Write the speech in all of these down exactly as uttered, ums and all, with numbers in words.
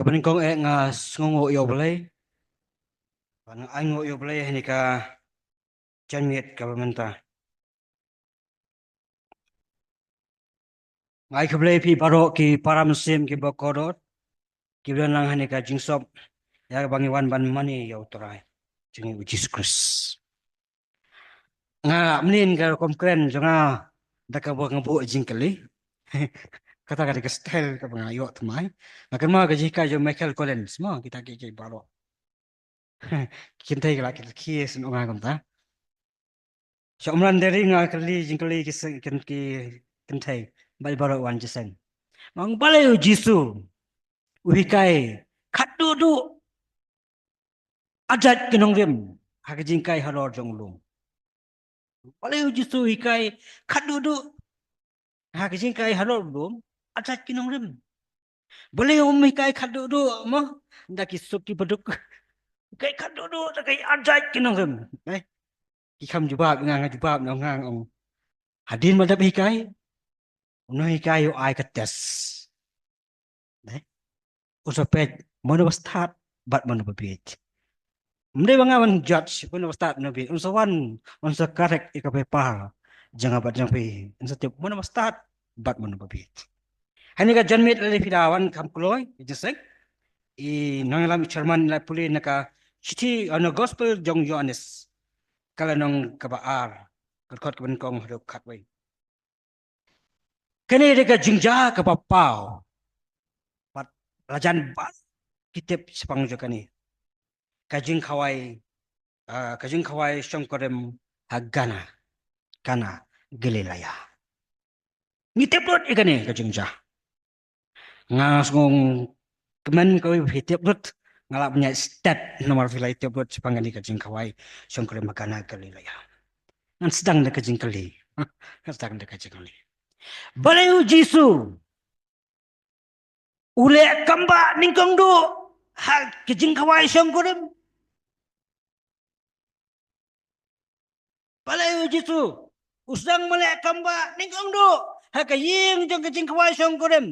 Kaba nyngkong eh nga sngewnguh ïa U Blei. Bad nga ainguh ïa U Blei ha kane ka janmiet kaba mynta. Nga ai khublei ïa phi baroh ki para mynsiem kiba kordor kiba don lang ha kane ka jingsop ïa kaba ngi wan ban mane ïa U Trai jong ngi U Jisu Khrist. Nga mynnin ka rukom kren jong nga da kaba nga buh jingkylli. Kata ka dei ka style kaba nga ïoh thymmai. Nga kynmaw ka jinghikai jong Michael Collins mo, kita ki, ki baroh. Ki kynthei ki la ki, ki sngewbha kumta. Sha u Mran Deri nga kylli jingkylli ki se-, ki, ki kynthei. Bad baroh wan jingïaseng. Nga ong balei U Jisu u hikai khatduh duh. Adjat ki nongrim ha ka jinghikai halor jong u lum. Balei U Jisu u hikai khatduh duh ha ka jinghikai halor u lum, adjat ki nongrim. Balei um hikai khatduh duh mo, da ki suk ki baduk. Hikai khatduh duh da ki adjat ki nongrim. Eh, ki kham jubab, nga nga jubab, nga nga ong. Hadien ba dep hikai, u nonghikai u ai ka test. Dei? Un sa peit mano ba stad bad mano ba bieit. Ym dei ba nga ban judge mano ba stad mano ba bieit. Un sa wan, un sa correct ïa ka paper jong nga bad jong phi. Un sa tip mano ba stad bad mano ba bieit. Ha kane ka janmiet lada phi la wan kham kloi, jingïaseng, i nongïalam i chairman i la pule na ka shithi, na ka gospel jong u Ïoannis. Ka lynnong kaba ar, ka dkhot kaba nyngkong haduh khatwei. Kane dei ka jingjia kaba paw. Bad la jan bha ki tip shaphang jong kane. Ka jingkhawai, ah, ka jingkhawai shongkurim ha Kana, Kana Galilea. Ngi tip lut ïa kane ka jingjia. Nga sngew kmen kawei ba phi tip lut, nga lah ban ïa stet namar phi la tip lut shaphang kane ka jingkhawai shongkurim ha Kana Galilea. Ngan sdang da ka jingkylli. Ngan sdang da ka jingkylli. Balei U Jisu u leh kambah nyngkong duh ha ka jingkhawai shongkurim? Balei U Jisu u sdang ban leh kambah nyngkong duh ha ka ïing jong ka jingkhawai shongkurim?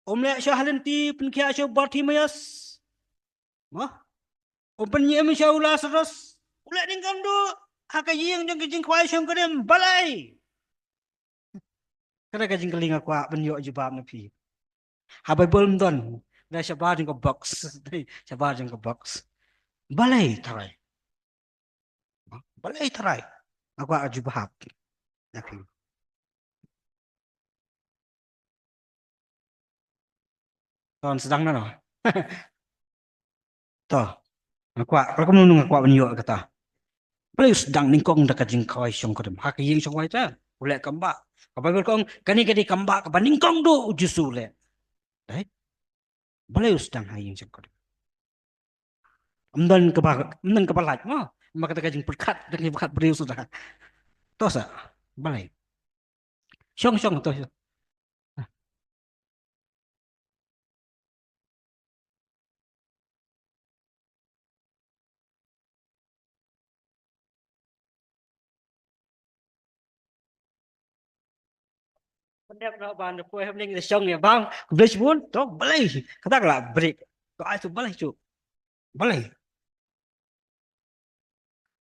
Um leh sha ha lynti pynkhiah sha u Bartimaeus. Mo? Um pynïaid sha u Lasarus. U leh nyngkong duh ha ka ïing jong ka jingkhawai shongkurim. Balei? Kata ka jingkylli nga kwah ban ïoh jubab na phi. Ha Baibl ym don. Dei shabar jong ka box. Dei shabar jong ka box. Balei Trai? Balei Trai? Nga kwah jubab na phi. Ton sdang na no. To. Nga kwah, kala kumno nga kwah ban ïoh kata. Balei u sdang nyngkong da ka jingkhawai shongkurim? Ha ka ïing shongkhawai ta u leh kambah. Ka Baibl ka ong kane ka dei kambah kaba nyngkong duh U Jisu u leh. Dei? Balei u sdang ha ïing shongkurim? Ym don kaba, ym don kaba lait mo. Mo kata ka jingpyrkhat, da ka jingpyrkhat briew suda. To sa. Balei? Shong, shong, to, shong. Pynrem noh ban da poi hapdeng da shong ïa bang. Khublei shibun, to balei. Kata ka la break. To ai to balei shuh. Balei.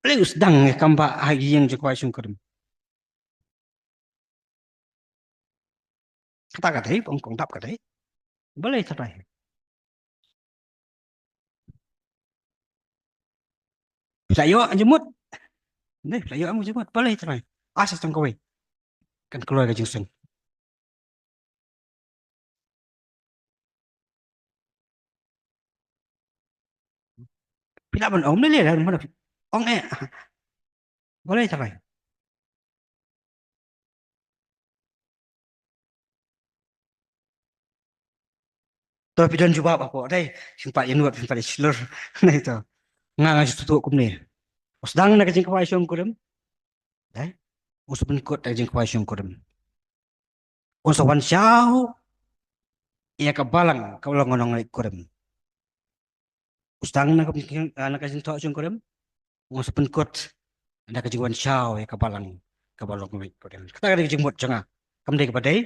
Balei u sdang ïa kambah ha ïing jingkhawai shongkurim. Kata ka dei, ong kong dap ka dei. Balei Trai? Phi la ïoh jingmut. Dei, phi la ïoh jingmut. Balei Trai? Asa tang kawei. Kan kloi ka jingseng. Phi lah ban ong, ne le lah ban ong eh. Balei Trai? To phi don jubab hapoh dei, phin pat ïa nud, phin pat ïa shlur. Nei to. Nga nga shu tuh kumne. U sdang na ka jingkhawai shongkurim. Dei. U sa pynkut na ka jingkhawai shongkurim. Un sa wan shaw ïa ka balang kaba long nongleit kurim. U sdang na ka, na ka jingthoh shongkurim. Un sa pynkut na ka jingwan shaw ïa ka balang kaba long nongleit kurim. Kata ka dei ka jingmut jong nga. Kam dei kaba dei,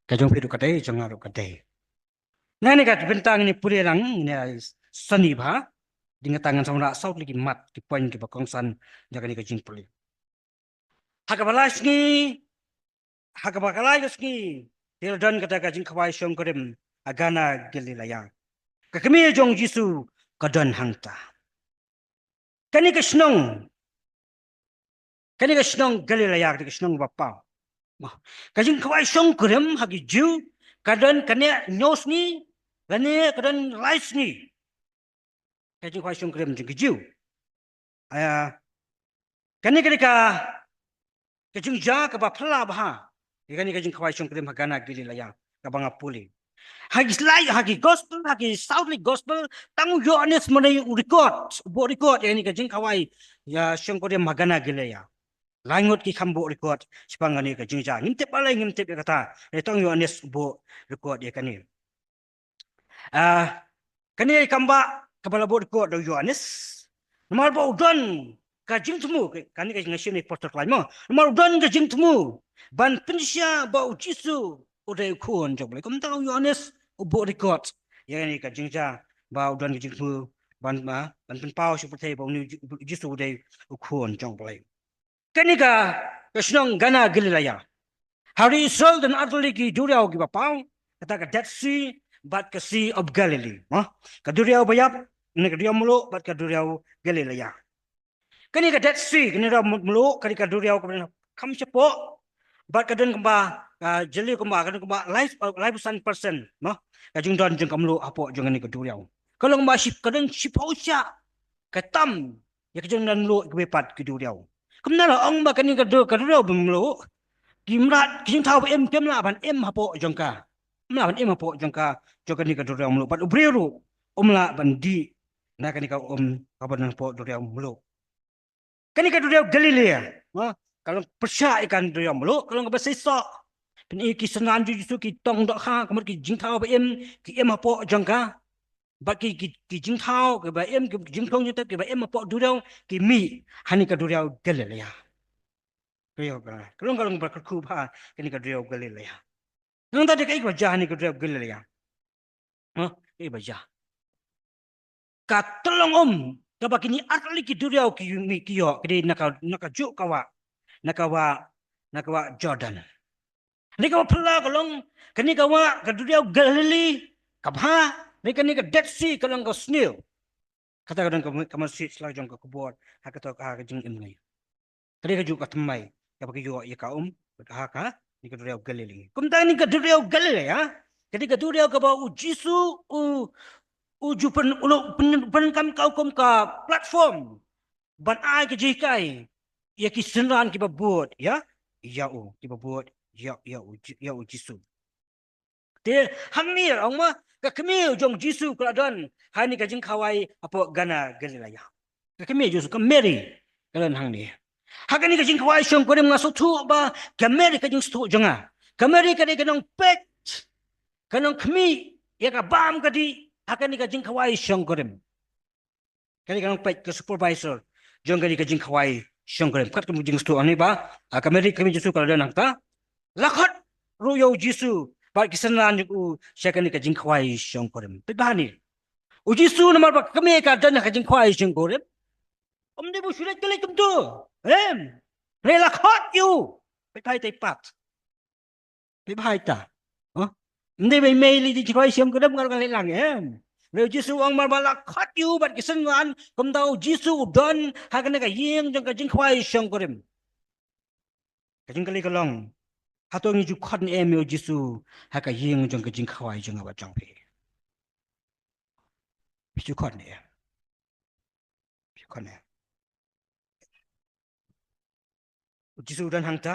ka jong phi ruh ka dei, jong nga ruh ka dei. Na kane ka bynta ngin ïa pule lang, ngin ïa sani bha. Dei tang ngan sa wanrah saw tylli ki mat, ki point kiba kongsan jong kane ka jingpule. Ha kaba lai sngi, ha kaba ka lai ka sngi, te la don kata ka jingkhawai shongkurim ha Kana Galilea. Ka kmie jong u Jisu ka don hangta. Kane ka shnong, kane ka shnong Galilea, kane ka shnong ba paw. Ka jingkhawai shongkurim ha ki Jiw ka don kane hynñiew sngi, lane ka don lai sngi. Ka jingkhawai shongkurim jong ki Jiw. Aya, kane, kane ka, ka jingjia kaba phylla bha ïa kane ka jingkhawai shongkurim ha Kana Galilea kaba nga pule. Ha ki lai, ha ki gospel, ha ki saw tylli ki gospel, tang u Ïoannis mynta u record, u buh record ïa kane ka jingkhawai ïa shongkurim ha Kana Galilea. Lai ngut ki kham buh record shaphang kane ka jingjia. Ngim tip balei, ngim tip ïa kata. Ïa tang u Ïoannis u buh record ïa kane. Ah, kane ka kam ba kaba la buh record da u Ïoannis. Namar ba u don ka jingthmu, ka, kane ka jingshim ne poster line mo. Namar u don ka jingthmu ban pynshai ba u Jisu u dei u khun jong U Blei. Kumta u Ïoannis u buh record ïa kane ka jingjia ba u don ka jingthmu ban, ah, ban pynpaw sha u pyrthei ba une u Ji-, u Jisu u dei u khun jong U Blei. Kane ka, ka shnong Kana Galilea. Ha ri Israel don artylli ki duriaw kiba paw, kata ka Dead Sea bad ka Sea of Galilee. Ha? Ka duriaw ba ïap, ne ka duriaw mluh bad ka duriaw Galilea. Kane ka Dead Sea, kane duriaw mluh, kane ka duriaw kaba kham shapoh, bad ka don kumba, ah, jylliew kumba, ka don kumba lai, ah, laiphew san percent, mo? Ka jingdon jong ka mluh hapoh jong kane ka duriaw. Ka long ba ship, ka don shiphew shah ka tam ïa ka jingdon mluh kiwei pat ki duriaw. Kumta la ong ba kane ka du-, ka duriaw ba mluh, ki mrad, ki jingthaw ba im kim lah ban im hapoh jong ka. Kim lah ban im hapoh jong ka, jong kane ka duriaw mluh. Bad u briew ruh um lah ban dih na kane ka um kaba don hapoh duriaw mluh. Kane ka duriaw Galilea, ha, ka long pyrshah ïa ka duriaw mluh, ka long kaba seisoh. Phin i ki synran jong u Jisu ki tong dohkha, ka mut ki jingthaw ba im ki im hapoh jong ka. Bad ki, ki, ki jingthaw kiba im, ki jingthaw jingtep kiba im hapoh duriaw ki mih ha kane ka duriaw Galilea. Ka long, ka long, ka long ba kyrkhu bha kane ka duriaw Galilea. Nangta dei kaei kaba jia ha kane ka duriaw Galilea? Ha? Kaei kaba jia? Ka tyllong um kaba kine artylli ki duriaw ki mih ki ïoh, ki dei na ka, na kajuh ka wah, na ka wah, na ka wah Jordan. Kane kaba phylla ka long, kane ka wah, ka duriaw Galilee ka bha, ne kane ka Dead Sea ka long ka sniew. Kata ka don ka, ka masi sla jong ka khubor ha kata ka, ka jingim ngi. Ka dei kajuh ka thymmai kaba ki ïoh ïa ka um ha kane ka duriaw Galilee. Kumta kane ka duriaw Galilee, ha? Ka dei ka duriaw kaba u Jisu u, u ju pyn, u pyn, pyn kam ka, kum ka platform ban ai ka jinghikai ïa ki synran kiba bud ïa, ïa u, kiba bud ïa, ïa u, ïa u Jisu. Te hangne ong ma, ka kmie jong Jisu ka la don ha kane ka jingkhawai hapoh Kana Galilea. Ka kmie jong Jisu ka Mary ka la don hangne. Ha kane ka jingkhawai shongkurim nga sngewthuh ba ka Mary ka jingsngewthuh jong nga. Ka Mary ka dei ka nongpeit, ka nongkhmih ïa ka bam ka dih ha kane ka jingkhawai shongkurim. Kane ka nongpeit, ka supervisor jong kane ka jingkhawai shongkurim. Kat ka mut jingsngewthuh hangne ba, ah, ka Mary ka kmie Jisu ka la don hangta. La khot ruh ïa u Jisu bad ki synran jong u sha kane ka jingkhawai shongkurim. Peit ba hangne. U Jisu namar ba ka kmie ka don ha ka jingkhawai shongkurim, um dei ba u shu leit ka leit kumto. Em. Hynrei la khot ïa u. Peit ba hangne pat. Phi bha ïa kata. Hah? Ym dei ba i mei lei jingkhawai shongkurim, nga ruh ngan leit lang, em. Hynrei u Jisu u ong namar ba la khot ïa u bad ki synran, kumta u Jisu u don ha kane ka ïing jong ka jingkhawai shongkurim. Ka jingkylli ka long, hato ngi ju khot ne em ïa u Jisu ha ka ïing jong ka jingkhawai jong nga bad jong phi? Phi ju khot ne em? Phi ju khot ne em? U Jisu u don hangta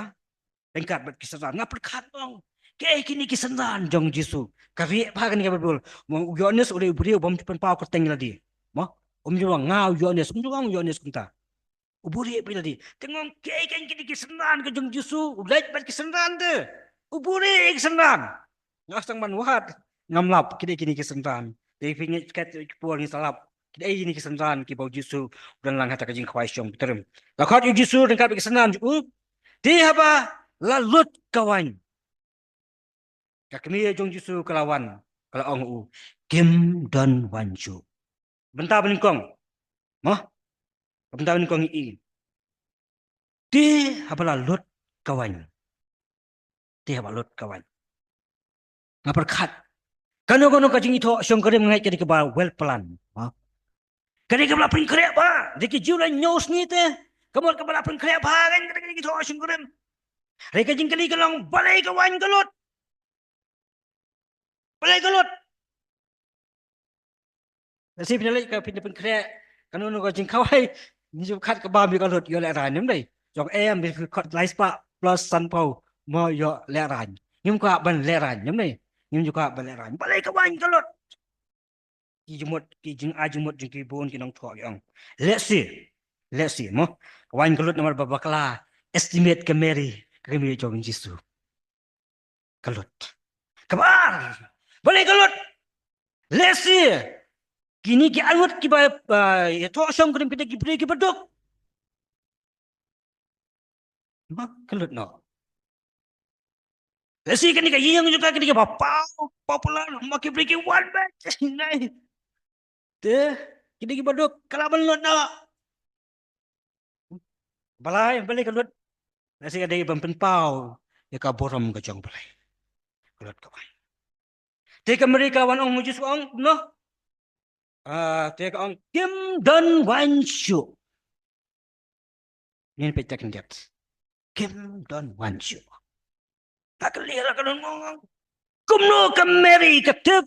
ryngkat bad ki synran. Nga pyrkhat, ong, kiei kine ki synran jong u Jisu? Ka rieh bha kane ka Baibl. Mo, u Ïoannis u dei u briew bym ju pynpaw kyrteng ïa lade. Mo, um ju ong nga u Ïoannis, um ju ong u Ïoannis kumta. U buhrieh bha ïa lade. Te nga ong kiei kine ki synran ka jong u Jisu, u leit bad ki synran te. U buhrieh ïa ki synran. Nga sdang ban wad, ngam lap kiei kine ki synran. Te phi ngeit kat ki por ngi sa lap kiei kine ki synran kiba u Jisu u don lang ha kata ka jingkhawai shongkurim. La khot ïa u Jisu ryngkat bad ki synran jong u. Te haba la lut ka waiñ, ka kmie jong u Jisu ka la wan. ka la ong ha u, kim don waiñ shuh. Bynta banyngkong. Mo? Bynta banyngkong i. Te haba la lut ka waiñ. Te haba lut ka waiñ. Nga pyrkhat. Kano kano ka jingithoh shongkurim nga ngeit ka dei kaba well plan. Ha? Ka dei kaba la pynkhreh bha. Dei ki Jiw la ñiew sngi te. Ka mut kaba la pynkhreh bha kan ka dei ka jingithoh shongkurim. Dei ka jingkylli ka long balei ka waiñ ka lut. Balei ka lut. Lehse phi na leit ka phi na pynkhreh kano kano ka jingkhawai. Ngi ju khat ka bam ïa ka lut ïoh lehraiñ, ym dei? Jong em phi khot lai spah plus sanphew mo ïoh lehraiñ. Ngim kwah ban lehraiñ, ym dei? Ngim ju kwah ban lehraiñ. Balei ka waiñ ka lut. Ki jingmut, ki jingai jingmut jong ki bun ki nongthoh ki ong. Lehse, lehse mo. Ka waiñ ka lut namar ba bakla estimate ka Mary ka kmie jong u Jisu. Ka lut. Kaba ar. Balei ka lut. Lehse kine ki arngut kiba, ah, ïathoh shongkurim ki dei ki briew kiba duk. Ba ka lut noh. Lehse kane ka ïing jong ka kane kaba paw, popular, ma ki briew ki wan bad. Nai. Te kine kiba duk ka lah ban lut noh. Balei, balei ka lut. Lehse ka dei ban pynpaw ïa ka burom ka jong U Blei. Ka lut ka waiñ. Te ka Mary ka wan ong ha u Jisu ong, noh. Ah, te ka ong, kim don waiñ shuh. Ngin peit ta khyndiat. Kim don waiñ shuh. Ka kylli la ka don ngong ngong. Kumno ka Mary ka tip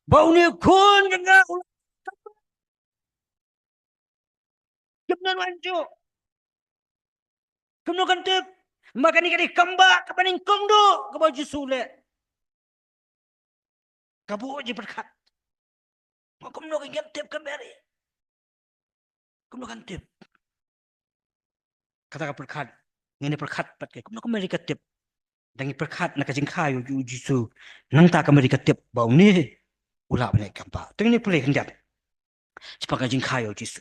ba une u khun jong nga u la, kim don waiñ shuh. Kumno kan tip? Ma kane ka dei kam ba kaba nyngkong duh kaba u Jisu u leh. Ka buh jingpyrkhat. Ma kumno kan tip ka Mary? Kumno kan tip? Kata ka pyrkhat. Ngin ïa pyrkhat pat ka kumno ka Mary ka tip. Dang ïa pyrkhat na ka jingkha ïa u Jisu. Nangta ka Mary ka tip ba une u lah ban leh kam ba. Te ngin ïa pule khyndiat. Shaphang ka jingkha ïa u Jisu.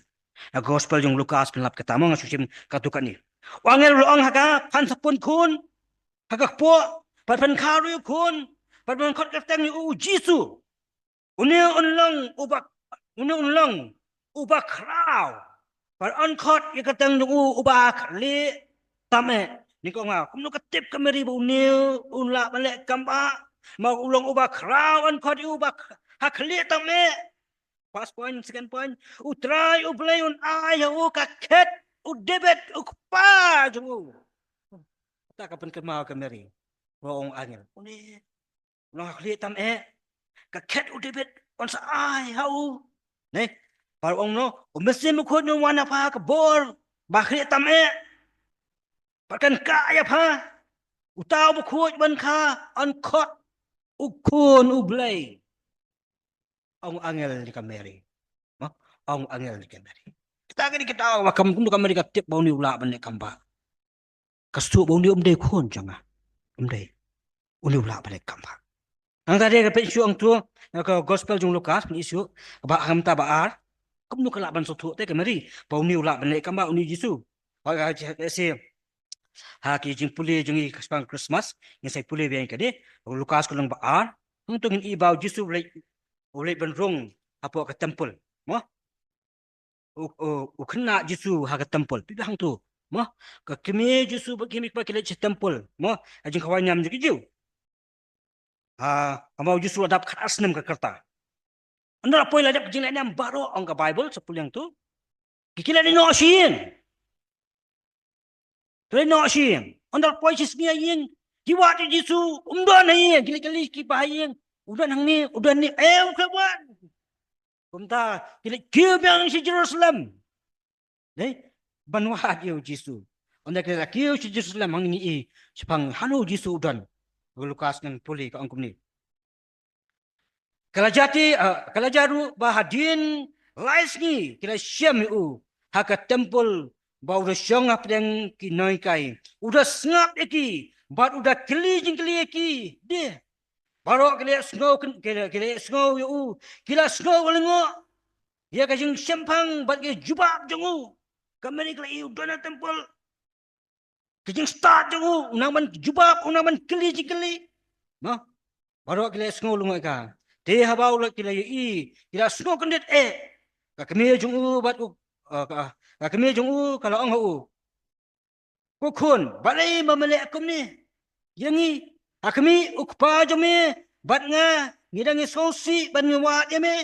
Na gospel jong u Lukas pynlap kata mo nga shu shim katto katne. U angel u la ong ha ka, phan sapun khun ha ka kpoh, bad phan kha ruh ïa u khun, bad ban khot kyrteng ïa u Jisu. Une un long uba, une un long uba khraw. Bad yn khot ïa ka kyrteng jong u uba khlieh tam eh. Ni ko nga, kumno ka tip ka Mary ba une un lah ban leh kam ba. Ma u long uba khraw yn khot ïa u uba ha khlieh tam eh. First point, second point. U Trai U Blei un ai ha u ka khet u David u kpa jong u. Kata ka pynkynmaw ka Mary. Ba ong angel. Une u long ha khlieh tam eh. Ka khet u David un sa ai ha u. Ne? Bad ong noh, u Mynsiem Bakhuid un wan ha pha ka bor ba khlieh tam eh. Bad kan kah ïa pha. Uta uba khuid ban kha, yn khot u Khun U Blei. Ong angel ïa ka Mary. Mo? Ong angel ïa ka Mary. Kita kini kita ba kam kumno ka Mary ka tip ba une u lah ban leh kam ba. Ka shu ba une um dei khun jong nga. Um dei. Une u lah ban leh kam ba. Hangta dei ka peit shuh hangto na ka gospel jong u Lukas, peit shuh, ka ba hangta ba ar. Kumno ka lah ban sngewthuh te ka Mary ba une u lah ban leh kam ba une u Jisu. Hoi ka, ka, ka, si. Ha ki jingpule jong ngi ka shaphang Christmas, ngin sa ïa pule biang ka dei, u Lukas ka lynnong ba ar, hangto ngin i ba u Jisu u leit, u leit ban rung hapoh ka temple. Mo? U, u, u khynnah Jisu ha ka temple. Phi ba hangto. Mo? Ka kmie Jisu bad ki kmie kpa ki leit sha temple. Mo? Ha jingkhawai niam jong ki Jiw. Ha, haba u Jisu u la dap khatar snem ka rta. Ynda la poi la dep ka jingleh niam baroh ong ka Baibl, sa pule hangto. Ki, ki la leit noh sha ïing. Ki la leit noh sha ïing. Ynda la poi shisngi ha ïing. Ki wad ïa u Jisu, um don ha ïing. Ki leit kylli ki ba ha ïing. U don hangne, u don hangne. Eh, um kham wan. Kumta, ki leit kiew biang sha Jerusalem. Dei, ban wad ïa u Jisu. Ynda ki la kiew sha Jerusalem hangne ngi i shaphang hano u Jisu u don. Lukas ngan pule ka ong kumne. Ka la jia te, ah, ka la jia ruh ba hadien lai sngi ki la shem ïa u ha ka temple ba u da shong hapdeng ki nonghikai. U da sngap ïa ki bad u da kylli jingkylli ïa ki. Dei. Baroh ki la sngew, ki la, ki la sngew ïa u, ki la sngew lyngngoh ïa ka jingshemphang bad ka jubab jong u. Ka Mary ka la ïohi u don ha temple. Ka jingstad jong u, u nang ban jubab, u nang ban kylli jingkylli. Mo? Baroh ki la sngew lyngngoh ïa ka. Te haba u la ki la ïohi, ki la sngewkyndit eh. Ka kmie jong u bad u, ah, ka, ka kmie jong u ka la ong ha u, ko khun, balei ba me leh kumne ïa ngi? Ha khmih, u kpa jong me bad nga ngi dang ngi sngewsih ban ngi wad ïa me.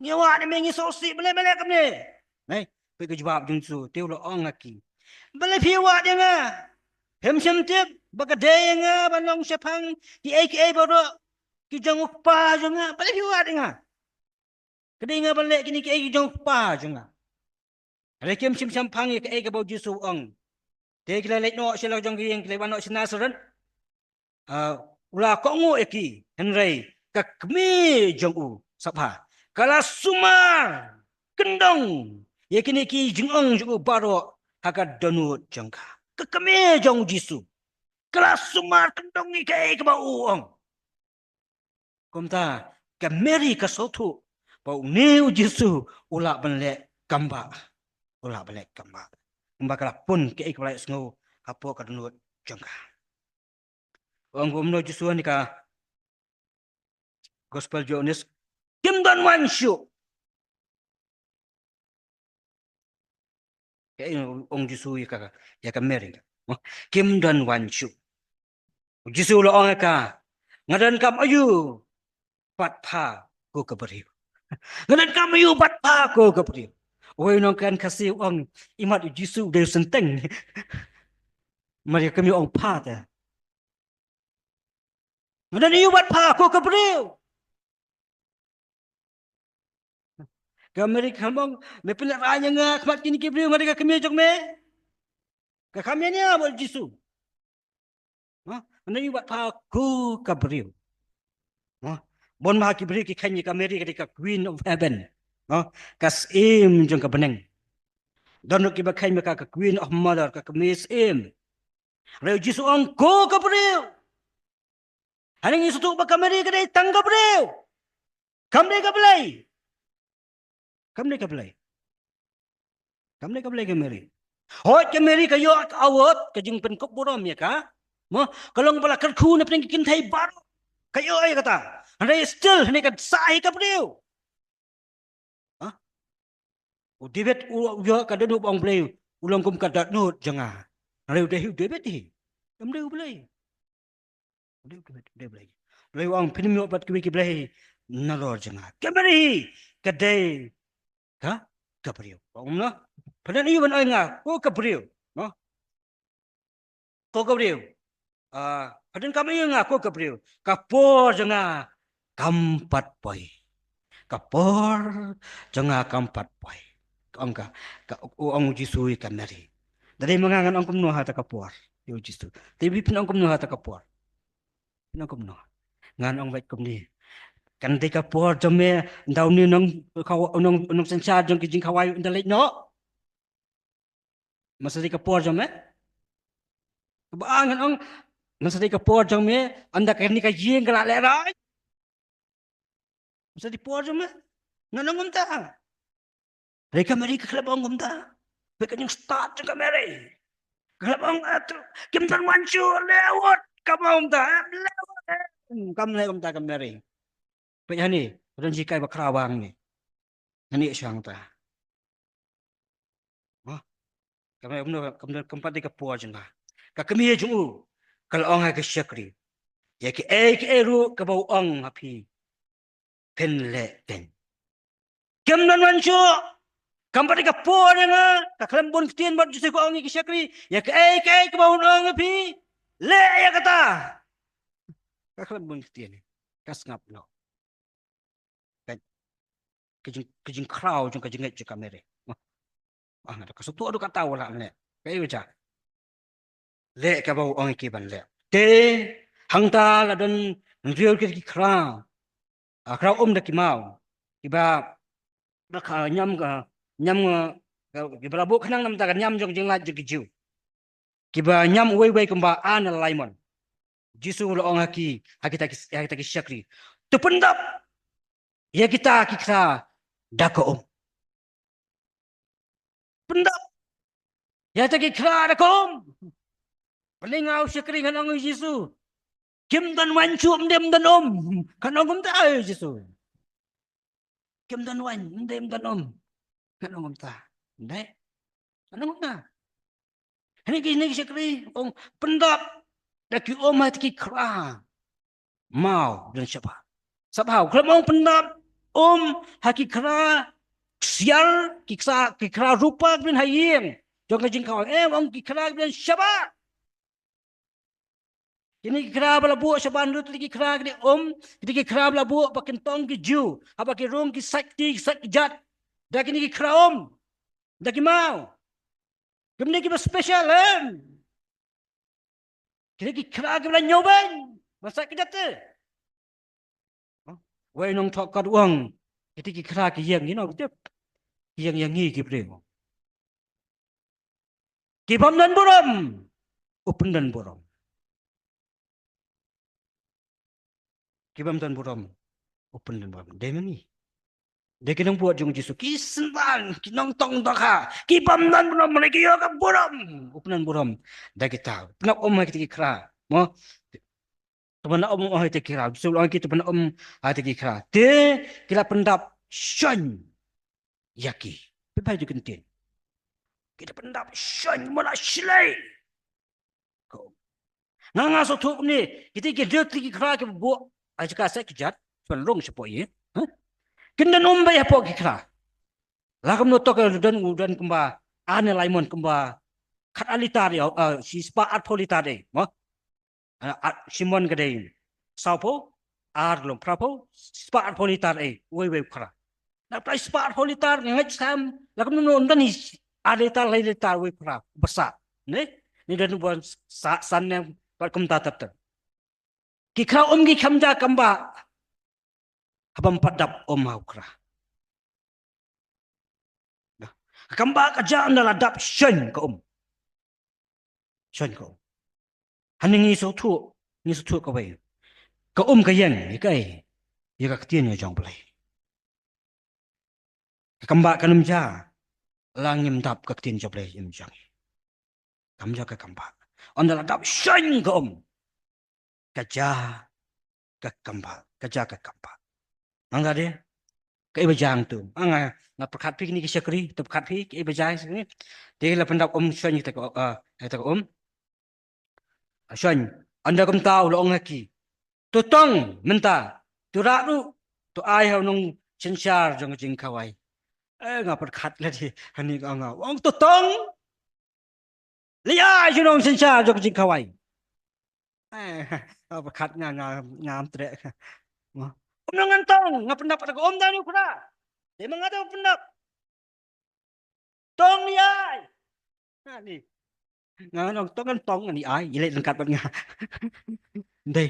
Ngi wad ïa me, ngi sngewsih, balei me leh kumne? Nai, peit ka jubab jong u Jisu, te u la ong ha ki, balei phi wad ïa nga? Phim shym tip ba ka dei ïa nga ban long shaphang kiei kiei baroh ki jong u kpa jong nga? Balei phi wad ïa nga? Ka dei nga ban leh kine kiei ki jong u kpa jong nga. Hynrei kim shym shemphang ïa kaei kaba u Jisu u ong. Te ki la leit noh sha la jong ka ïing, ki la wan noh sha Nasareth. Ah, u la kohnguh ïa ki, hynrei ka kmie jong u, sngap bha, ka la sumar kyndong ïa kine ki jingong jong u baroh ha ka dohnud jong ka. Ka kmie jong u Jisu ka la sumar kyndong ïa kaei kaba u ong. Kumta ka Mary ka sngewthuh ba une u Jisu u lah ban leh kam bah. U lah ban leh kam bah. Kumba ka la pun kaei kaba la ïohsngew hapoh ka dohnud jong ka. Ong kumno u Jisu ha kane ka Gospel Johannes, kim don wan shuh. Kaei ong u Jisu ïa ka, ïa ka Mary? Kim don wan shuh. U Jisu u la ong ïa ka, nga donkam aiu bad pha, ko ka briew? Nga donkam aiu bad pha, ko ka briew? Uwei u nongkren Khasi u ong, imat u Jisu u dei u synteng. Mar ïa ka kmie u ong pha te. Nga don aiu bad pha, ko ka briew? Ka Mary ka khlem ong, me pynlehrain ïa nga ha khmat kine ki briew, nga dei ka kmie jong me? Ka kham ïania bad u Jisu. Ha? Nga don aiu bad pha, ko ka briew? Ha? Bun bah ki briew ki kheiñ ïa ka Mary ka dei ka Queen of Heaven. Ha? Ka Syiem jong ka bneng. Don ruh kiba kheiñ ïa ka, ka Queen of Mother, ka kmie syiem. Hynrei u Jisu u ong, ko ka briew. Hangne ngi sngewthuh ba ka Mary ka dei tang ka briew. Kam dei ka Blei. Kam dei ka Blei. Kam dei ka Blei ka Mary. Hooid, ka Mary ka ïoh ka award, ka jingpynkup burom ïa ka. Mo, ka long ba la kyrkhu na pdeng ki kynthei baroh. Ka ïoh ïa kata. Hynrei still, hangne ka sah hi ka briew. Ha? U David u, u ïoh ka dohnud, u ong, Blei, u long kum ka dohnud jong nga. Hynrei u dei hi u David hi. Kam dei u Blei. U dei u David, u dei u Blei. Blei u ong, phin ym ïoh pat kiwei ki blei nalor jong nga. Ka Mary hi ka dei ka, ka briew. Ong kumno? Pha don aiu ban ong ïa nga, ko ka briew? Mo? Ko ka briew. Ah, pha donkam aiu ïa nga, ko ka briew? Ka por jong nga kam pat poi. Ka por jong nga kam pat poi. Ka ong ka, ka, u ong u Jisu ïa ka Mary. Da dei ma nga ngan ong kumno ha kata ka por ïa u Jisu? Te phi, phin ong kumno ha kata ka por? Phin ong kumno? Ngan ong beit kumne. Kan dei ka por jong me, ynda une u nong, u nong, u nongsynshar jong ki jingkhawai ynda leit noh. Mynta dei ka por jong me? Kaba ngan ong, mynta dei ka por jong me, ynda kane ka ïing ka la lehraiñ. Mynta dei por jong me? Ngan ong kumta. Hynrei ka Mary ka khlem ong kumta. Peit ka jingstad jong ka Mary. Ka khlem ong, ah, tu, kim don wan shuh, leh award. Kam ong kumta, eh, leh award, eh. Hmm, kam leh kumta ka Mary. Peit hangne, ka don jinghikai bakhraw hangne. Hangne shang ta. Hah? Kam, kam, kam, kam pat dei ka por jong nga. Ka kmie jong u ka la ong ha ki shakri, ïa kiei kiei ruh kaba u ong ha phi, phin leh keiñ. Kim don wan shuh. Kam pat dei ka por jong nga. Ka khlem bun ktien bad u Jisu, ka ong ïa ki shakri, ïa kiei kiei kaba un ong ha phi, leh ïa kata. Ka khlem bun ktien. Ka sngap noh. Ka, ka jing, ka jingkhraw jong ka jingngeit jong ka Mary. Ah, nga da ka sngewthuh ruh kata u la leh. Kaei ka jia? Leh kaba u ong ïa ki ban leh. Te hangta la don hynriew ki khraw. Ah, khraw um da ki maw. Kiba, ba ka ñiam ka, ñiam ka, kiba la buh khnang namar ka ñiam jong jinglait jong ki Jiw. Kiba ñiam uwei uwei kumba Ann, Laimon. Jisu u la ong ha ki, ha kita ki, ha kita ki shakri, to pyndap ïa kita ki khraw da ka um. Pyndap ïa kita ki khraw da ka um. Balei nga u shakri ngan ong ïa u Jisu? Kim don waiñ shuh, ym dei ym don um. Kan ong kumta, ai Jisu. Kim don waiñ, ym dei ym don um. Kan ong kumta. Ym dei. Kan ong kumta. Hangne ki, hangne ki shakri, ong pyndap da ki um ha ki khra maw, don shabar. Sngap, u khlem ong pyndap um ha ki khra ksiar, ki khra, ki khra rupa ki don ha ïing jong ka jingkhawai. Em, ong ki khra ki don shabar. Kine ki khra ba la buh shabar, lut ki khra ki um, kine ki khra ba la buh ba kin tong ki ju, haba ki rung ki sait kti, ki sait kjat. Da kine ki khra um, da ki maw. Kine ki ba special, em. Kine ki khra ki ba la ñiewbeiñ, ba sait kjat te. Wei nongthoh kat u ong, kiti ki khra ki ïeng, you know, ki tip. Ki ïeng ïa ngi ki briew. Ki bym don burom, u pyndon burom. Ki bym don burom, u pyndon burom. Dei ma ngi. Dei ki nongbud jong u Jisu, ki synran, ki nongtong dohkha, ki bym don burom, lei ki ïoh ka burom, u pyndon burom. Da kita, pyndap um ha kita ki khra. Mo? To pyndap um ha kita ki khra. U Jisu u ong ïa ki to pyndap um ha kita ki khra. Te ki la pyndap shon ïa ki. Phi phai ju kyntien. Ki la pyndap shon, mo, la shlei. Ko. Nga, nga sngewthuh kumne, kita ki dei ki khra ki buh ha jaka sait kjat, shu rung shapoh ïing. Hah? Kin don um beit hapoh ki khra. La kumno to ka don, u don kumba ar ne lai mon, kumba khatar litar ïa, ah, shispah arphew litar ïa, mo? Ah, ah, shi mon ka dei sawphew, ar long phraphew, shispah arphew litar ïa uwei uwei u khra. Nangta shispah arphew litar, nga ngeit skhem, la kumno ym don hi ar litar, lai litar uwei u khra, ba sah. Ne? Ni don ba sah, san ne, bad kumta ter ter. Ki khra um ki kham ja kambah. Haba ym pat dap um ha u khra. Kambah ka ja ynda la dap shon ka um. Shon ka um. Hangne ngi sngewthuh, ngi sngewthuh kawei. Ka um ka ïeng ïa kaei? Ïa ka ktien jong U Blei. Ka kambah kan ym ja la ngim dap ka ktien jong U Blei ha im jong ngi. Kam ja ka kambah. Ynda la dap shon ka um, ka ja ka kambah, ka ja ka kambah. Ngan da de, kaei ba jia hangto? Nga, nga pyrkhat phi kine ki shakri, to pyrkhat phi kaei ba jia. Te la pyndap um shon ïa kita ka, ah, ïa kita ka um. Shon, ynda kumta u la ong ha ki, to tong mynta, to rah ruh, to ai ha u nongsynshar jong ka jingkhawai. Eh, nga pyrkhat lade, hangne ka ong, nga ong to tong. Leit ai sha u nongsynshar jong ka jingkhawai. Eh, nga pyrkhat, nga, nga, ngam treh. Kumno ngan tong, nga pyndap da ka um da u khra. Te ma nga te pyndap. Tong, leit ai. Nga ni. Nga ong tong, ngan tong, ngan leit ai, ïa leit ryngkat bad nga. Dei.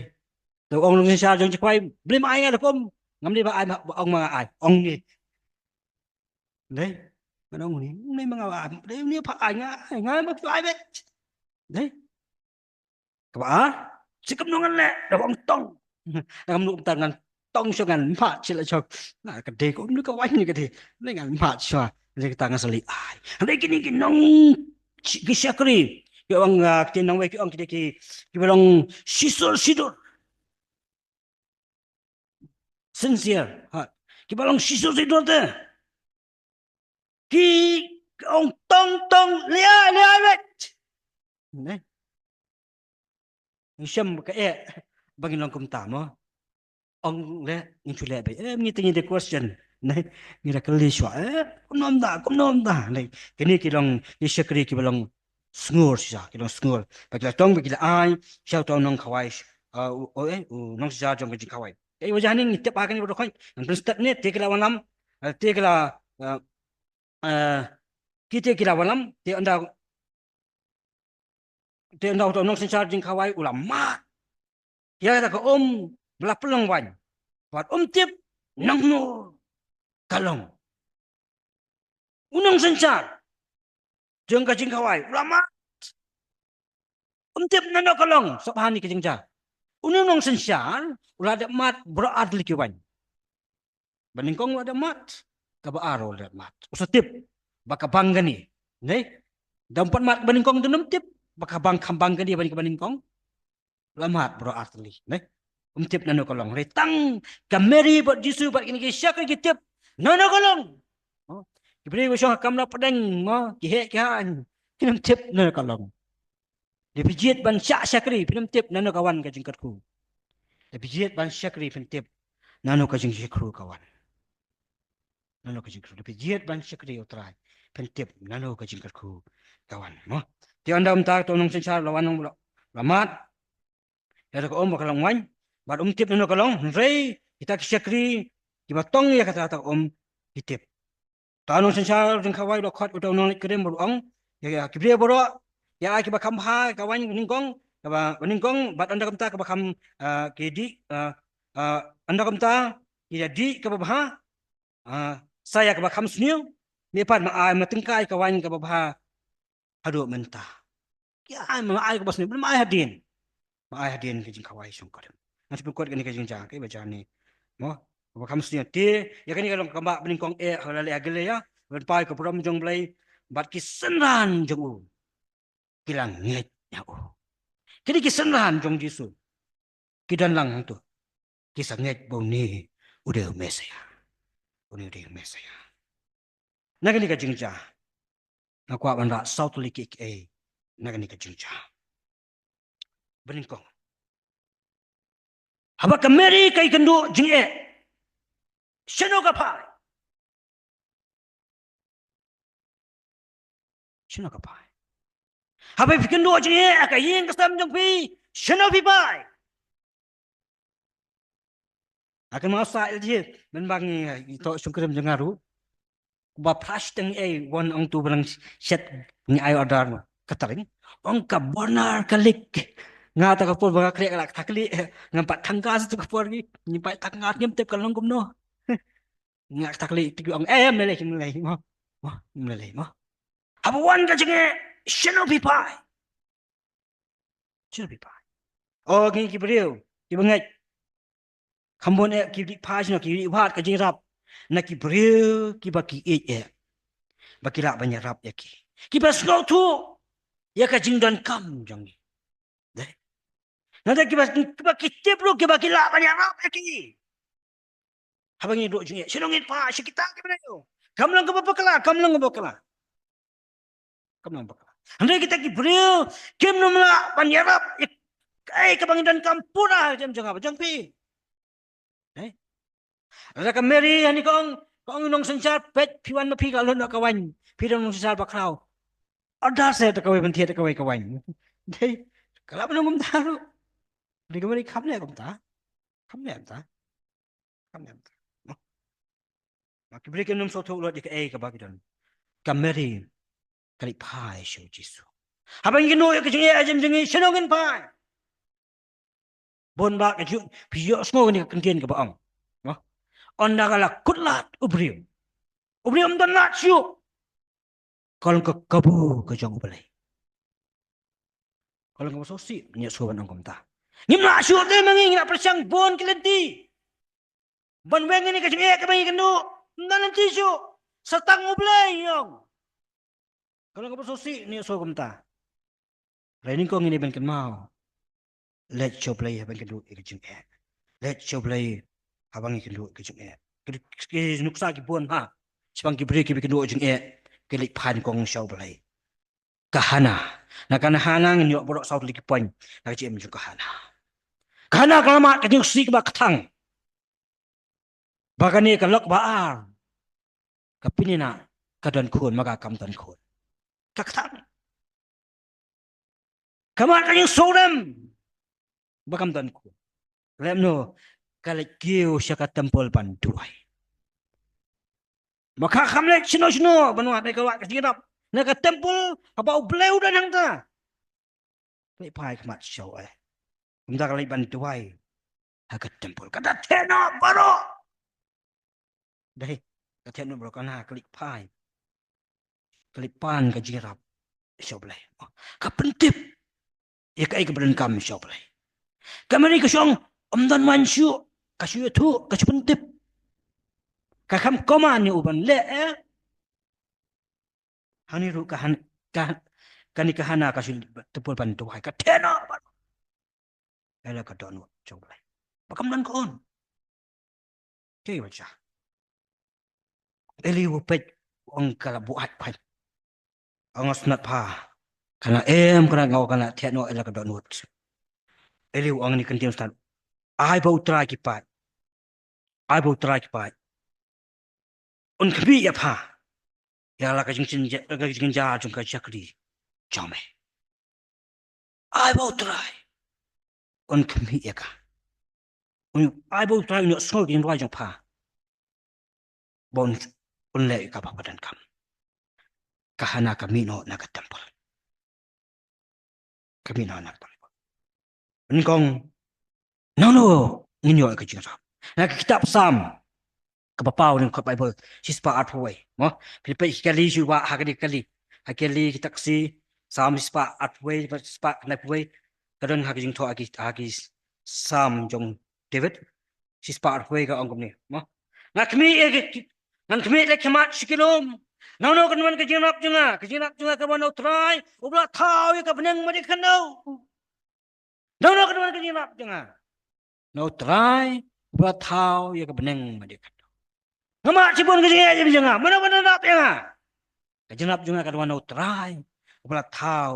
To ong nongsynshar jong ka jingkhawai, balei ma ai nga da ka um? Ngam dei ba ai, ba ong ma nga ai. Ong ni. Dei. Ngan ong ni, balei ma nga ai? Dei, ni pha ai nga, ai nga, ma pha ai beit. Dei. Kaba ar, shu kumno ngan leh, da ong tong. Ngam nud kumta, ngan tong shuwa, ngan mad shuwa la jong. Nga ka dei ka um, ka waiñ ka dei. Ngan mad shuwa, dei kata ngan sa leit ai. Hynrei kine ki nong, ki shakri, ki ong, ah, ki nongwei ki ong ki dei ki, kiba long shisur shidur. Sincere heart. Kiba long shisur shidur te. Ki ong tong tong, leit ai, leit ai beit. Ne? Ngi shem ba kaei ba ngin long kumta mo. Ong leh, ngin shu leh beit. Eh, ngi te ngi da question. Ne? Ngi da kylli shuwa. Eh, kumno ym da, kumno ym da. Ne? Kine ki long, ki shakri kiba long sngur shisha, ki long sngur. Ba ki la tong, ba ki la ai sha uta u nongkhawai, uh, u, u, eh, u nongsynshar jong ka jingkhawai. Kaei wajah ne ngi tip ha kane ba dkhot, ngan pynstet ne, te ki la wallam, eh, te ki la, eh, eh, ki te ki la wallam, te ynda, te ynda uta u nongsynshar jingkhawai u la mad ïa kata ka um ba la pynlong waiñ. Bad um tip nangno ka long. U nongsynshar jong ka jingkhawai u la mad. Um tip nangno ka long, sngap hangne ka jingjia. Une u nongsynshar u la dep mad baroh ar tylli ki waiñ. Ba nyngkong u la dep mad, kaba ar u la dep mad. U sa tip ba ka bang kane. Ne? Da um pat mad ba nyngkong, da um tip ba ka bang, kham bang kane ban ka ba nyngkong. la mad baroh artylli, ne? Um tip nano ka long. Hynrei tang ka Mary bad Jisu bad kine ki shakri ki tip nano ka long. Mo? Ki briew ki shong ha kamra pdeng, mo, ki heh ki haiñ. Kim tip nano ka long. Lada phi jied ban shah shakri, phin ym tip nano ka wan ka jingkyrkhu. Lada phi jied ban shakri, phin tip nano ka jingkyrkhu ka wan. Nano ka jingkyrkhu. Lada phi jied ban shakri U Trai, phin tip nano ka jingkyrkhu ka wan. Mo? Te ynda kumta, to nongsynshar la wan, la, la mad ïa kata ka um ba ka long waiñ, bad um tip nano ka long, hynrei kita ki shakri kiba tong ïa kata ka um ki tip. Te u nongsynshar jong ka wai u la khot uta u nongleit kurim bad u ong ïa, ïa ki briew baroh, ïa ai kaba kham bha ka waiñ nyngkong, kaba, ba nyngkong, bad ynda kumta kaba kham, ah, ki dih, ah, ah, ynda kumta ki dih kaba bha, ah, sa ïa kaba kham sniew, me pat ma ai, ma tyngkai ka waiñ kaba bha haduh mynta. Ki ai, ma ai kaba sniew, ma ai hadien. Ma ai hadien ka jingkhawai shongkurim. Nga shu pynkut kane ka jingjia, ka ba jia ne. Mo, kaba kham sniew te, ïa kane ka long kaba banyngkong eh, ha la leh ha Galilea, ban phai ka burom jong U Blei, bad ki synran jong u ki la ngeit ïa u. Kine ki synran jong Jisu ki don lang hangto, ki sa ngeit ba une u dei u Messaïah. Une u dei u Messaïah. Na kane ka jingjia, nga kwah ban rah saw tylli kiei kiei na kane ka jingjia. Banyngkong, haba ka Mary ka ïakynduh jingeh, shano ka phai? Shano ka phai? Haba phi kynduh jingeh ha ka ïing ka sem jong phi, shano phi phai? Nga kynmaw sa ïa lade, mynba ngi, eh, ïa to shongkurim jong nga ruh, ba phra shiteng ei, wan ong tu ba nang shet, ngi ai order, noh, catering. Ong ka burner ka leak. Nga ta ka por ba nga khreh ka la kata ka leak, eh, ngam pat tang gas tu ka por ngi, ngi pat tang gas, ngim tip ka long kumno. Nga kata ka leak, tu ong, eh, ym lei, ym lei, mo. Mo, ym lei, mo. Haba wan ka jingeh, shano phi phai? Shano phi phai? O ngi ki briew kiba ngeit, kham bun eh ki leit phai shano, ki leit wad ka jingïarap na ki briew kiba ki ïeit eh, ba ki lah ban ïarap ïa ki, kiba sngewthuh ïa ka jingdonkam jong ngi. Dei. Nangta kiba, kiba ki tip ruh kiba ki lah ban ïarap ïa ki. Haba ngi duh jingeh, shano ngin phai? Sha kita ki briew. Kam long kaba bakla, kam long kaba bakla. Kam long bakla. Hynrei kita ki briew kim nym lah ban ïarap ïa kaei kaba ngi donkam pura ha jem jong nga bad jong phi. Eh? Lada ka Mary hangne ka ong, ka ong nongsynshar, peit phi wan ma phi, ka lut noh ka waiñ. Phi dei nongsynshar bakhraw. Order seh da kawei ban thied da kawei ka waiñ. Dei, ka lah ban ong kumta ruh. Dei ka Mary kam leh kumta. Kam leh kumta. Kam leh kumta. Mo. Mo, ki briew kim nym sngewthuh lut ïa kaei kaba ki don. Ka Mary ka leit phai sha u Jisu. Haba ngi kynduh ïa ka jingeh ha jem jong ngi, shano ngin phai? Bun bah ka ju, phi ïohsngew kane ka kyntien kaba ong, mo? Ynda ka la kut lad u briew, u briew um don lad shuh. Ka long ka kabu ka jong U Blei. Ka long kaba sngewsih, ngi ïohsngew ban ong kumta. Ngim lah shuh te ma ngi, ngi la pyrshang bun ki lynti ban weng ïa kane ka jingeh kaba ngi kynduh. Ym don lynti shuh. Sa tang U Blei, ngi ong. Ka long kaba sngewsih, ngi ïohsngew kumta. Hynrei nyngkong ngin ïa ban kynmaw, leit sha U Blei haba ngi kynduh ïa ka jingeh. Leit sha U Blei haba ngi kynduh ïa ka jingeh. Ki, ki nuksa ki bun ha, shaphang ki briew kiba kynduh ïa ka jingeh, ki leit phai nyngkong sha U Blei. Ka Hana. Na ka Hana ngin ïoh baroh saw tylli ki point na ka jingim jong ka Hana. Ka Hana ka la mad ka jingsngewsih kaba kthang ba kane ka lok ba ar, ka Peninnah, ka don khun, ma ka kam don khun. Ka kthang. Ka mad ka jingsngewrem ba kam don khun. Lehse no, ka leit kiew sha ka temple ban duwai. Ma ka kham leit shano shano ban wad, ka wad ka jingïarap na ka temple, haba U Blei u don hangta. Ka leit phai khmat sha u, eh. Kumta ka leit ban duwai ha ka temple. Ka da theh noh baroh. Dei, ka theh noh baroh, ka na ka leit phai, ka leit pan ka jingïarap sha U Blei. Ka pyntip ïa kaei kaba donkam sha U Blei. Ka Mary ka shong, ym don waiñ shuh, ka shu ïathuh, ka shu pyntip. Ka kham command ïa u ban leh, eh. Hangne ruh ka Han-, ka, kane ka Hana ka shu temple ban duwai, ka theh noh baroh. ïa la ka dohnud jong U Blei. Ba kam don ka un. Te ïa u Elijah. Eli u peit, u ong ka la buaid phai. Ong, sngewthuh pha. Ka la em, ka la ngaw, ka la thiah noh ïa la ka dohnud. Eli u ong, ne ka ktien stad. Ai ba U Trai ki paid. Ai ba U Trai ki paid un khmih ïa pha ïa la ka jingjynjar, ka jingjynjar jong ka shakri jong me. Ai ba U Trai un khmih ïa ka. Un, ai ba U Trai un ïohsngew ïa ka jingrwai jong pha. Ba un, un leh ïa ka ba ka donkam. Ka Hana ka mih noh na ka temple. Ka mih noh na ka temple. Nyngkong, nangno ngin ïoh ïa ka jingïarap? Na ka kitab Salm kaba paw lyngkhot Baibl, shispah arphew wei. Mo, phi peit ha ki kali, shu wad ha ki kali. Ha ki kali, kita ki Salm shispah arphew wei, shispah khyndai phew wei. Ka don ha ka jingthoh ha ki, ha ki Salm jong David. Shispah arphew wei ka ong kumne. Mo, nga khmih ïa ki, ngan khmih leit khmat sha ki lum. Nangno kan wan ka jingïarap jong nga? Ka jingïarap jong nga kan wan na U Trai uba la thaw ïa ka bneng bad ïa ka khyndew. Nangno kan wan ka jingïarap jong nga? Na U Trai uba la thaw ïa ka bneng bad ïa ka khyndew. Nga mad shibun ka jingïarap jong nga. Mano ban ïarap ïa nga? Ka jingïarap jong nga kan wan na U Trai uba la thaw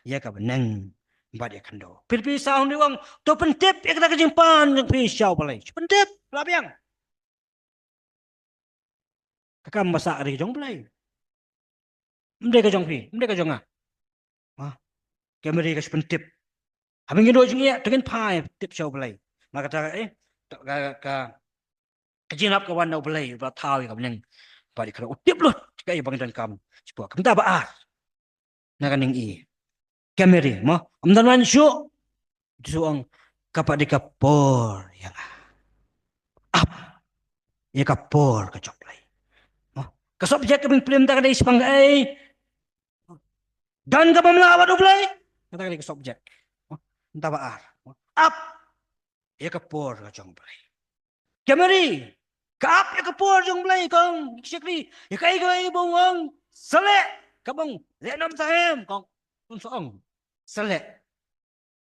ïa ka bneng bad ïa ka khyndew. Philippi saw hynriew ong, to pyntip ïa kata ka jingpan jong phi sha U Blei. Pyntip, lah biang. Ka kam ba sah ka dei ka jong U Blei. Ym dei ka jong phi, ym dei ka jong nga. Ha? Ka Mary ka shu pyntip. Haba ngin duh jingeh, to ngin phai tip sha U Blei. Namar kata, eh, to ka, ka, ka jingïarap ka wan na U Blei, uba la thaw ïa ka bneng bad ïa ka khyndew. U tip lut kaei ba ngi donkam. Shu pua. Kumta ba ar. Na ka ning i. Ka Mary, mo, ym don wan shuh. Jisu ong, ka pat dei ka por ïa nga. Ap ïa ka por ka jong U Blei. Mo, ka subject ka ban plie mynta ka dei shaphang kaei? Don kaba ym lah bad U Blei. Kata ka dei ka subject. Mo, mynta ba ar. Mo, ap ïa ka por ka jong U Blei. Ka Mary ka ap ïa ka por jong U Blei, ka ong, shakri, ïa kaei kaei ba u ong, sa leh, kaba ong, leh nym sa hem, ka ong, un sa ong, sa leh.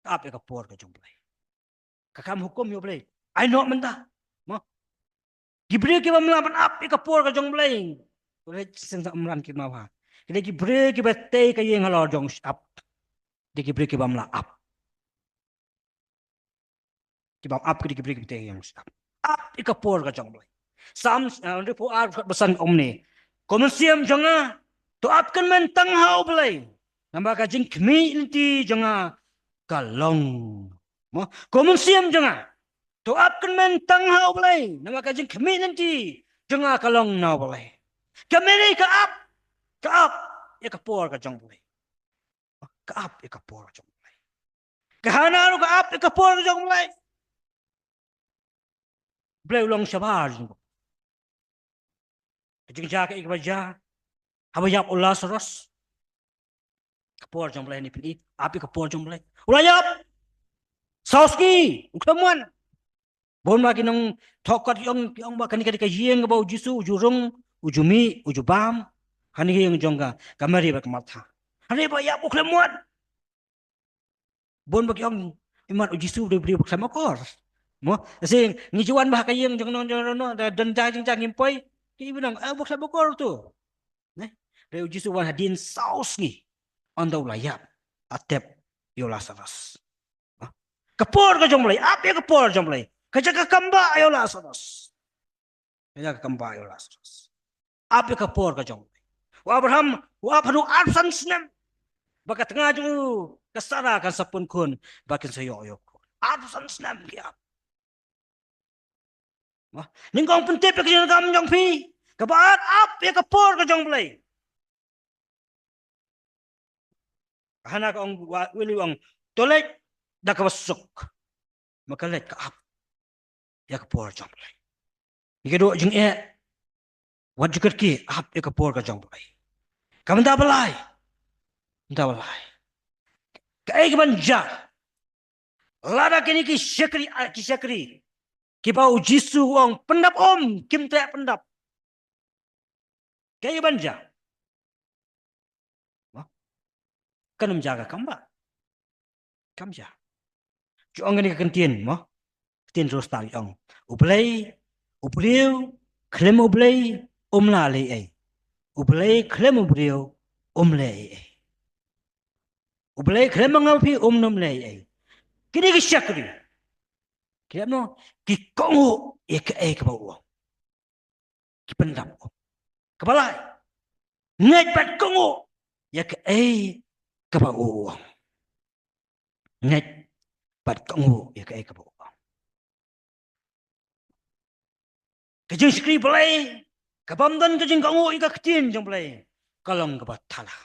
Ka ap ïa ka por ka jong U Blei. Ka kam hukum ïa U Blei. Ai noh mynta. Mo, ki briew kiba ym lah ban ap ïa ka por ka jong U Blei, U Blei shisien sa ym ran ki ma bha. Ki dei ki briew kiba tei ka ïing halor jong u shyiap. Dei ki briew kiba ym lah ap. Kiba ap ki dei ki briew kiba tei ïa u shyiap. Ap ïa ka por ka jong U Blei. Salm, eh, hynriewphew ar, dkhot ba san ong kumne. Ko mynsiem jong nga, to ap kyrmen tang ha U Blei, namar ka jingkhmih lynti jong nga ka long. Mo, ko mynsiem jong nga, to ap kyrmen tang ha U Blei, namar ka jingkhmih lynti jong nga ka long na U Blei. Ka Mary ka ap, ka ap ïa ka por ka jong U Blei. Ka ap ïa ka por ka jong U Blei. Ka Hana ruh ka ap ïa ka por ka jong U Blei. U Blei u long shabar jong ka. Ka jingjia kaei kaba jia haba ïap u Lasarus? Ka por jong U Blei, ne phi ap ïa ka por jong U Blei. U la ïap saw sngi, u khlem wan. Bun ba ki nongthoh kot ki ong, ki ong ba kane ka dei ka ïing kaba u Jisu u ju rung, u ju mih, u ju bam. Kane ka ïing jong ka, ka Mary bad ka Martha. Hynrei ba ïap u khlem wan. Bun ba ki ong, imat u Jisu u dei u briew ba khlem akor. Mo, shisien ngi ju wan ba ha ka ïing jong no jong no, da don ja jingjia ngim poi. Ki ba ong, eh, ba khlem akor to. Ne? Hynrei u Jisu u wan hadien saw sngi. Ynda u la ïap, la tep ïa u Lasarus. Ka por ka jong U Blei, ap ïa ka por jong U Blei. Ka jia ka kambah ïa u Lasarus. Ka jia ka kambah ïa u Lasarus. Ap ïa ka por ka jong U Blei. U Abraham u ap haduh arphew san snem ba ka tnga jong u ka Sara kan sa pun khun, ba kin sa ïoh ïa u khun. Arphew san snem ki ap. Mo, nyngkong pyntip ïa ka jingdonkam jong phi. Kaba ar, ap ïa ka por ka jong U Blei. Hana ka ong, wa, u Eli u ong, to leit da kaba suk. Ma ka leit, ka ap ïa ka por jong U Blei. Ïa ka duh jingeh, wat ju kyrkieh, ap ïa ka por ka jong U Blei. Ka bynta ba lai, bynta ba lai, kaei kaban jia lada kine ki shakri, ah, ki shakri kiba u Jisu u ong pyndap um, kim treh pyndap? Kaei ban jia? Mo, kan ym jia ka kambah. Kam jia. Ju ong kane ka kyntien mo. Ktien Rostal ong, U Blei, u briew khlem U Blei um lah leh ei. U Blei khlem u briew um leh ei. U Blei khlem ma nga ma phi um nym leh ei. Kine ki shakri, ki leh no, ki kohnguh ïa kaei kaba u ong. Ki pyndap. Kaba lai, ngeit bad kohnguh ïa kaei kaba u ong. Ngeit bad kohnguh ïa kaei kaba u ong. Ka jingshakri Blei kaba ym don ka jingkohnguh ïa ka ktien jong Blei ka long kaba thala.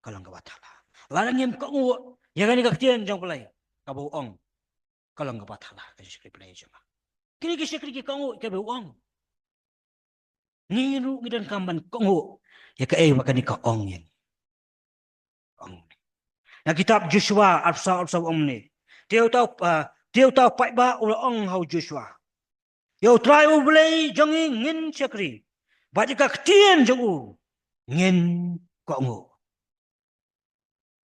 Ka long kaba thala. Lada ngim kohnguh ïa kane ka ktien jong Blei kaba u ong, ka long kaba thala ka jingshakri Blei jong nga. Kine ki shakri ki kohnguh ïa kaba u ong. Ngi ruh ngi donkam ban kohnguh ïa kaei ba kane ka ong ïa ngi. Ong. Na kitab Joshua arphew saw, arphew saw ong ne, te uta u, ah, te uta u paidbah u la ong ha u Joshua, ïa U Trai U Blei jong ngi ngin shakri, bad ïa ka ktien jong u ngin kohnguh.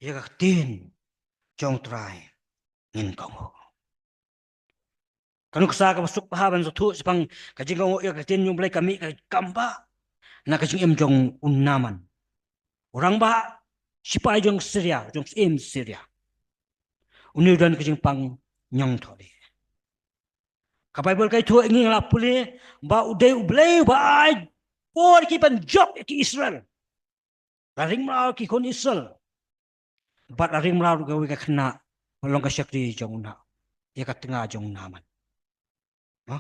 Ïa ka ktien jong U Trai ngin kohnguh. Ka nuksa kaba suk bha ban sngewthuh shaphang ka jingkohnguh ïa ka ktien jong U Blei ka mih ka kam ba na ka jingim jong u Naaman, u rangbah sipai jong Syria, jong syiem Syria. Une u don ka jingpang ñiangthohdieh. Ka Baibl ka ïathuh ïa ngi, nga la pule ba u dei U Blei uba ai por ki ban jop ïa ki Israel. La ring mraw ki khun Israel. Bad la ring mraw ruh kawei ka khynnah ba long ka shakri jong u Na, ïa ka tnga jong u Naaman. Ha?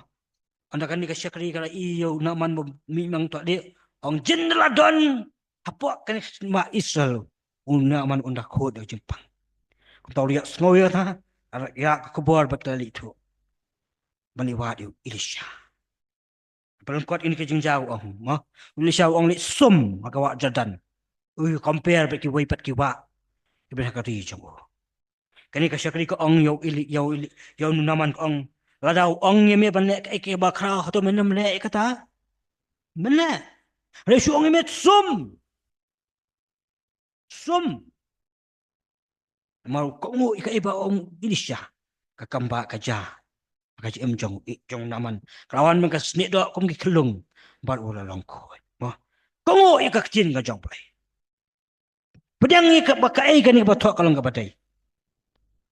Ynda kane ka shakri ka la ïohi ïa u Naaman ba mih ñiangthohdieh, ong jin la don hapoh kane ka shnong Israel. U Naaman un da khot da ka jingpang. Kumta u la ïohsngew ïa kata, ïa ka khubor bad ka la leit thuh ban ïa wad ïa u Elisha. Ba lyngkot ïa kane ka jingjia u ong, mo. U Elisha u ong leit sum ha ka wah Jordan. U compare bad kiwei pat ki wah kiba ha ka ri jong u. Kane ka shakri ka ong ïa u Eli, ïa u Eli, ïa u Naaman ka ong, lada u ong ïa me ban leh kaei kaei ba khraw, hato men ym leh ïa kata? Men leh. Hynrei shu ong ïa me sum. Sum. Namar u kohnguh ïa kaei ba ong u Elisha, ka kam ba ka jia ha ka jingim jong, jong u Naaman. Ka la wan ban ka snieh doh kum ki khyllung bad u la long khuid. Mo. Kohnguh ïa ka ktien ka jong Blei. Pdiang ïa kaba kaei kane kaba thoh ka long kaba dei.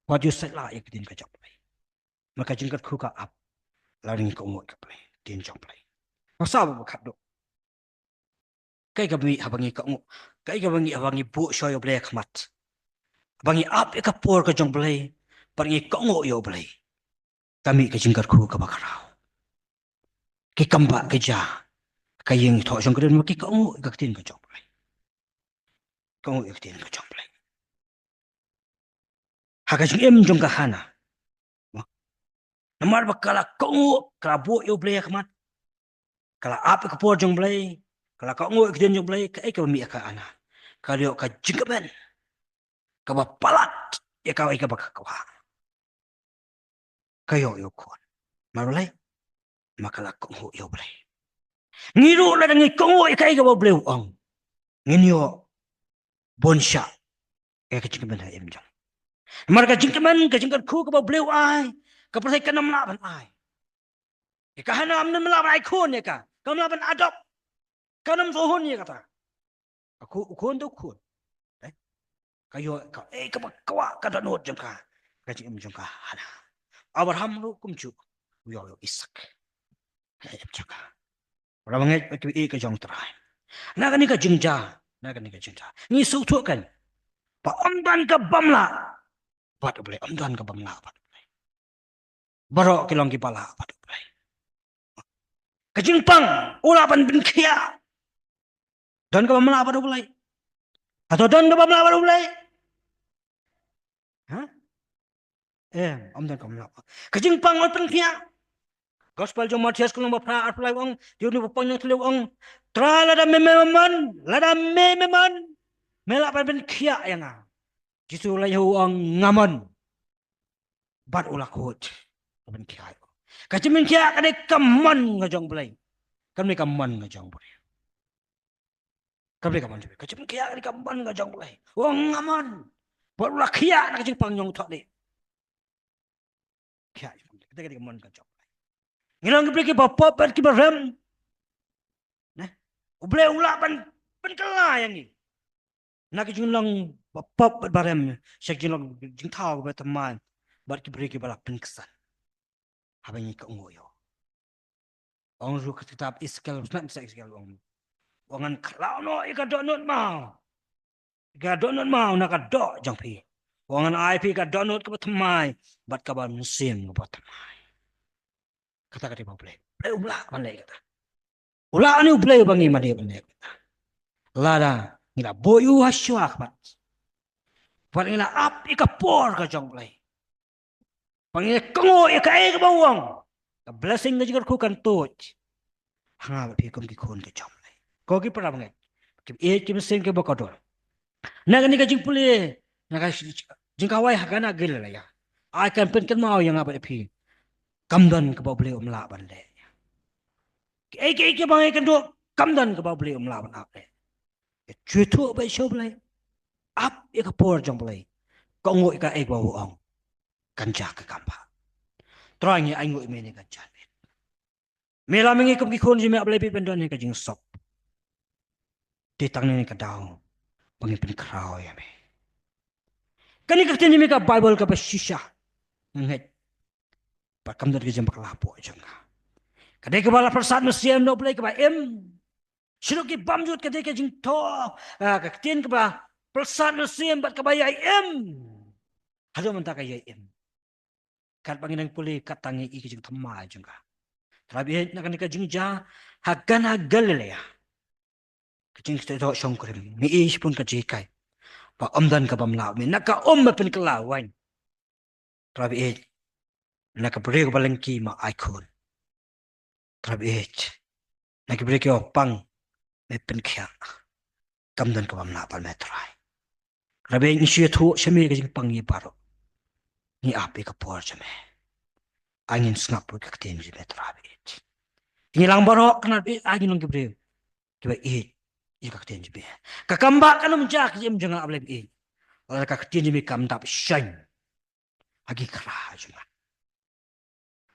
Wat ju sait lah ïa ka ktien ka jong Blei. Namar ka jingkyrkhu ka ap lada ngi kohnguh ïa ka Blei, ktien jong Blei. Nuksa ba khatduh. Kaei kaba mih haba ngi kohnguh, kaei kaba mih haba ngi buh shuwa ïa U Blei ha khmat, haba ngi ap ïa ka por ka jong U Blei bad ngi kohnguh ïa U Blei. Ka mih ka jingkyrkhu kaba khraw. Ki kam ba ka jia ha ka ïing thoh jong ka dei namar ki kohnguh ïa ka ktien ka jong U Blei. Kohnguh ïa ka ktien ka jong U Blei. Ha ka jingim jong ka Hana, namar ba ka la kohnguh, ka la buh ïa U Blei ha khmat, ka la ap ïa ka por jong U Blei, ka la kohnguh ïa ka ktien jong U Blei, kaei kaba mih ha ka Hana? Ka la ïoh ka jingkmen kaba palat ïa kaei kaba ka kwah. Ka ïoh ïa u khun. Namar balei? Namar ka la kohnguh ïa U Blei. Ngi ruh lada ngi kohnguh ïa kaei kaba U Blei u ong, ngin ïoh bun shah ïa ka jingkmen ha im jong. Namar ka jingkmen, ka jingkyrkhu kaba U Blei u ai, ka pyrthei kan ym lah ban ai. Ïa ka Hana ym lah ban ai khun ïa ka. Kam lah ban adopt. Kan ym sngewhun ïa kata. Ka khun, u khun tu khun. Eh? Ka ïoh ka, eh, kaba kwah ka dohnud jong ka, ka jingim jong ka Hana. Abraham ruh kumjuh, u ïoh ïa u Isaak. Ka im jong ka. Ora ba ngeit bad kiba ïeit ka jong U Trai, na kane ka jingjia, na kane ka jingjia, ngi sngewthuh kan ba ym don ka bym lah bad U Blei, ym don ka bym lah bad U Blei. Baroh ki long kiba lah bad U Blei. Ka jingpang u lah ban pynkhiah. Don ka bym lah bad U Blei? Hato don ka bym lah bad U Blei? Ha? Em, ym don ka bym lah. Ka jingpang u pynkhiah. Gospel jong Mathaios ka lynnong ba phra, arphew lai u ong, dei une uba pang jong U Trai u ong, Trai, lada me me mon, lada me me mon, me lah ban pynkhiah ïa nga. Jisu u la ïathuh u ong, nga mon. Bad u la khuid. Ka jingpynkhiah, ka jingpynkhiah ka dei ka mon ka jong U Blei. Kam dei ka mon ka jong U Blei. Kam dei ka mon jong U Blei. Ka jingpynkhiah ka dei ka mon ka jong U Blei. U ong nga mon. Bad u la khiah na ka jingpang jong u thohdieng. pynkhiah ïa ka mon ka jong U Blei. Ngi long ki briew kiba pop bad kiba rem. Ne? U Blei u lah ban pynkylla ïa ngi na ka jinglong ba pop bad ba rem sha ka jinglong jingthaw kaba thymmai bad ki briew kiba la pynksan. Haba ngi kohnguh ïa u. Ong ruh ka kitab Esekiel, sngap sa Esekiel ong. Ong ngan khlaw noh ïa ka dohnud maw. Ïa ka dohnud maw na ka doh jong phi. Ong ngan ai phi ïa ka dohnud kaba thymmai bad kaba mynsiem kaba thymmai. Kata ka dei ba U Blei. U Blei um lah ban leh kata. U lah ne U Blei ba ngi mane ban leh kata. Lada ngi la buh ïa u ha shuwa khmat. Bad ngi la ap ïa ka por ka jong U Blei. Ba ngi kohnguh ïa kaei kaba u ong. Ka blessing ka jingkyrkhu kan tuid. Ha nga bad phi kum ki khun ka jong U Blei. Ko ki para bangeit, ki ïeit ki mynsiem kiba kordor. Na kane ka jingpule, na ka jingkawei ha Kana Galilea, ai kan pynkynmaw ïa nga bad ïa phi. Kam don kaba U Blei um lah ban leh. Kiei kiei kiba ngi kynduh, kam don kaba U Blei um lah ban ap leh. Ïa, ju ïathuh beit sha U Blei. Ap ïa ka por jong U Blei. Kohnguh ïa kaei kaba u ong. Kan jia ka kam ba. Trai, ngi ainguh ïa me ne kan jia ne. Me la me ngi kum ki khun jong me, A Blei, phi pyndonkam ïa ka jingsop. Te tang ne ka daw ba ngin pynkhraw ïa me. Kane ka ktien jong me ka Baibl kaba shisha. Nga ngeit ba kam don ka jingbakla hapoh jong nga. Ka dei kaba la pyrsad mynsiem na U Blei kaba im. Sha ki bymjukut ka dei ka jingthoh, ah, ka ktien kaba pyrsad mynsiem bad kaba ïai im. Haduh mynta ka ïai im. Katba ngi nang pule, katba ngi i ka jingthymmai jong ka. Trai baieit, na kane ka jingjia ha Kana Galilea, ka jingthoh shongkurim, ngi i shibun ka jinghikai ba ym don kaba ym lah me, na ka um ba pynkylla waiñ. Trai baieit, na ka briew kaba lyngkhi ma ai khun. Trai baieit, na ki briew kiba pang me pynkhiah. Kam don kaba ym lah bad me Trai. Trai baieit, ngi shu ïathuh sha me ka jingpang ngi baroh. Ngi ap ïa ka por jong me. Ai ngin sngap ruh ïa ka ktien jong me Trai baieit. Ngi lang baroh Kynrad baieit, ai ngin long ki briew kiba ïeit ïa ka ktien jong me. Ka kam ba kan ym jia ka jingim jong nga, A Blei baieit, lada ka ktien jong me kam dap shon ha ki khra jong nga.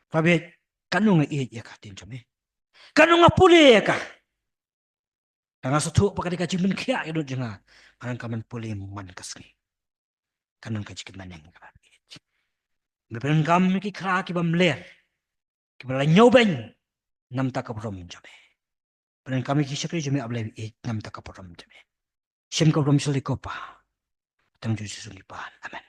Trai baieit, katno nga ïeit ïa ka ktien jong me. Katno nga pule ïa ka. Ka nga sngewthuh ba ka dei ka jingpynkhiah ïa ka dohnud jong nga. Nga nang ka man pule man ka sngi. Ka nang ka jingkmen ïa nga, Trai baieit. Me pyndonkam ïa ki khra kiba mler, kiba la ñiewbeiñ na bynta ka burom jong me. Pyndonkam ïa ki shakri jong me, A Blei baieit, na bynta ka burom jong me. Shim ka burom sha ki, ko Pa. Tang U Jisu ngi pan. Amen.